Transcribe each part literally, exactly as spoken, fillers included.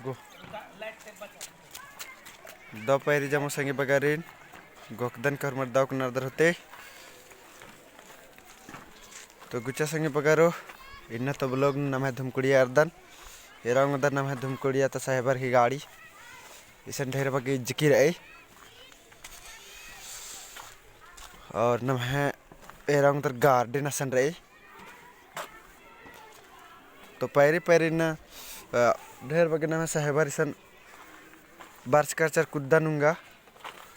गो। दव पैरी जम्मो संगी बगरिन, गोकदन कर मर दव कुन अरदर होते। तो गुचा संगी बगरो, इन्ना तो vlog नू नम्है धुमकुड़िया अरदन। एरा ओंगदर नम्है धुमकुड़िया तो साहेबर ही गाड़ी। इसन ढेर बग्गे इज्जकी रई। और नम्है एरा ओंगदर garden असन रई। तो पैरी पैरी न, अ, ढेर बग्गे नम्है साहेबर इसन बरचका रहचर कुद्दा नुंगा,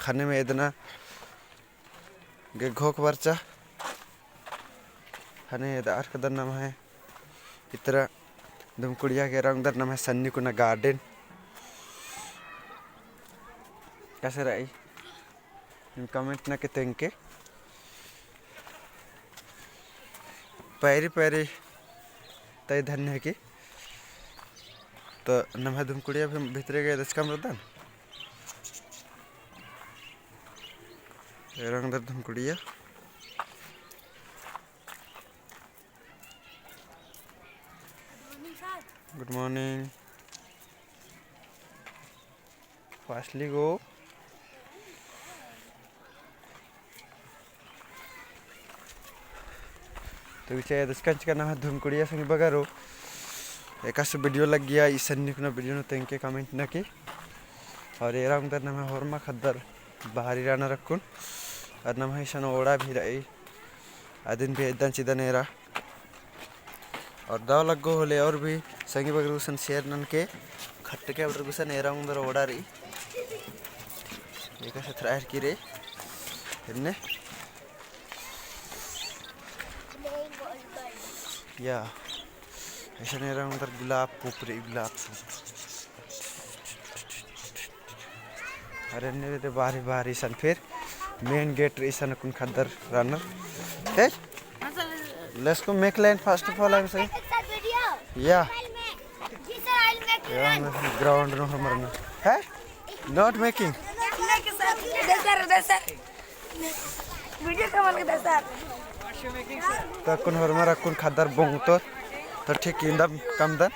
ख़ने में एदना गे घोख बरचा। ख़ने एदअर कदर नम्है इतरा धुमकुड़िया गे एरा ओंगदर नम्है सन्नी कुना garden। कसे रई? नीम comment नके तेंगके। पैरी पैरी तय धन्य है कि। तो नम्है धुमकुड़िया भी भितरे गे दचकम रदन। एरा ओंगदर धुमकुड़िया। Good morning। Fastly go। तो इचे दचकन चिका नम्है धुमकुड़िया संगी बगरो। एकासे video लग्गिया, इसन निकुना video नू तेंगके comment नके। और एरा ओंगदर नम्है होरमा ख़द्दर बाहरी रअनर अक्कुन। और नम्है इसन ओड़ा भी रई। अदिन भी एदन चिदन एरा। और दव लग्गो होले और भी संगी बगरो गुसन share ननके। खट्टके अबड़र गुसन एरा ओंगदर ओड़ा रई। एकासे थ्रायर की रे। इन्ने। या। इसन एरा ओंगदर गुलाब फूप रई, गुलाब फूप। अरे ने रे बाहरी बाहरी इसन फिर main gate रई इसन अक्कुन ख़द्दर रअनर। हे? Let's go make line first of all, I say। या। Ground नू होरमर ना। हे? Not making। Video कमल के दे sir। तो अक्कुन होरमर अक्कुन ख़द्दर बोंगतोर। तो ठीक इन्दम कमदन।